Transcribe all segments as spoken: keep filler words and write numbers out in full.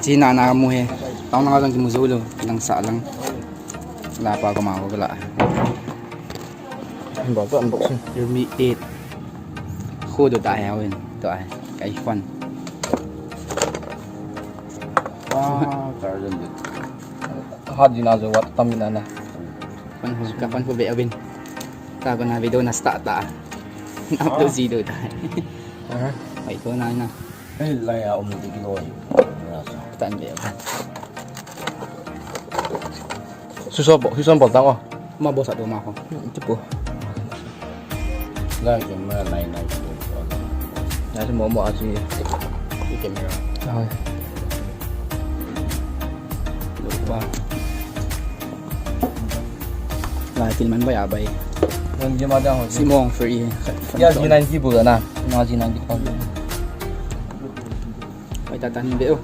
Chi na na mu he. Tang na jong kimu jou lou. Lang sa lang. La pa ko ma ko la. Unbox, unboxing. Your meat it. Khu do ta he win. To ai. Kai fan. Ah, garden. Ha di na jo wat tam na na. Fan hu ka fan hu be win. Ta ko na video na start ta. Upload ji do ta. Aha. Ai to na na. Ei, lai a um ti kilo hi. Tan be. Suso bo, suso bo tang o. Ma bo sa do ma ko. Ti po. Lai ke ma lai lai ko. Ya se mo mo a si. Ti ke me. Ai. Lo ba. Lai til man bai a bai. Wan je ma da ho. Si mong free. Ya ji nine ki bu na. Na ji nine ki ko. Oi, ta tan be o.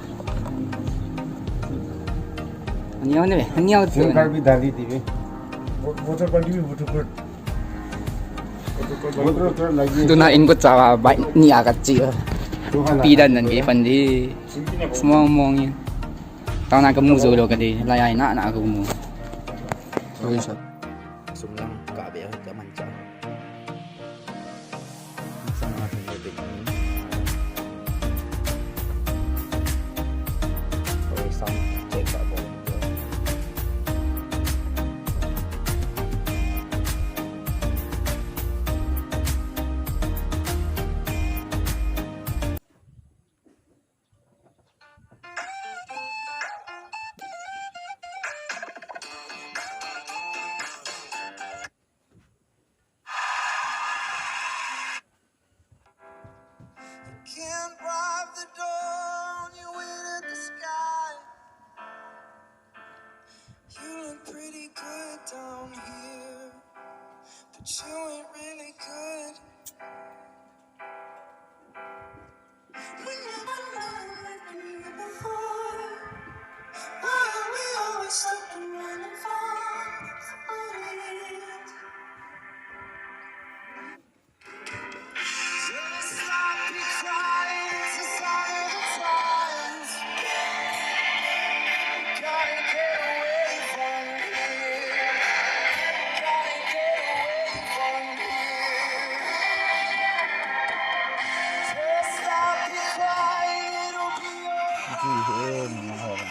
Aniau ne, aniau tu. Sim card bhi dali thi bhi. Voter card bhi, voter card. Voter card lagi. Tu na in ko chawa bai ni a ka chi. Pi dan nan ke pan di. Small mong yin. Tang na ka mu jo lo ka di. Lai ai na na ka mu. Oi sa. Sum lang ka be ka man cha. Sa na ka be. Oi sa che ka bo. Can't bribe the dawn, you wait at the sky. You look pretty good down here, but you ain't really good. We never met before. Why are we always stuck in random thoughts? Just like we cried, it's a sign of the times. Gotta get away from here. Gotta get away from here. Just like we cried, it'll be alright.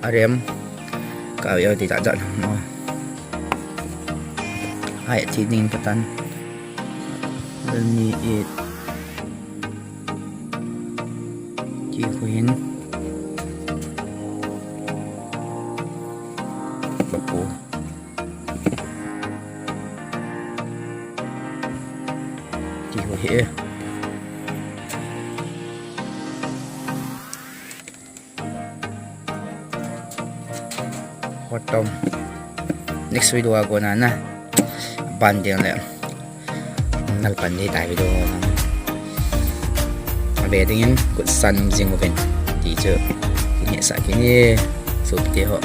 Arem. Ka ve ti ta jat mo. Ai, ti ding patan. Ni it. Ti kuin. Papu. Ti ho he. Hotom. Next video a kona na. Ban ding le. Nal pan ding tai video. Abe dingin kut san jing uvin. Ti chu. Kini sa kini. Sup te ho.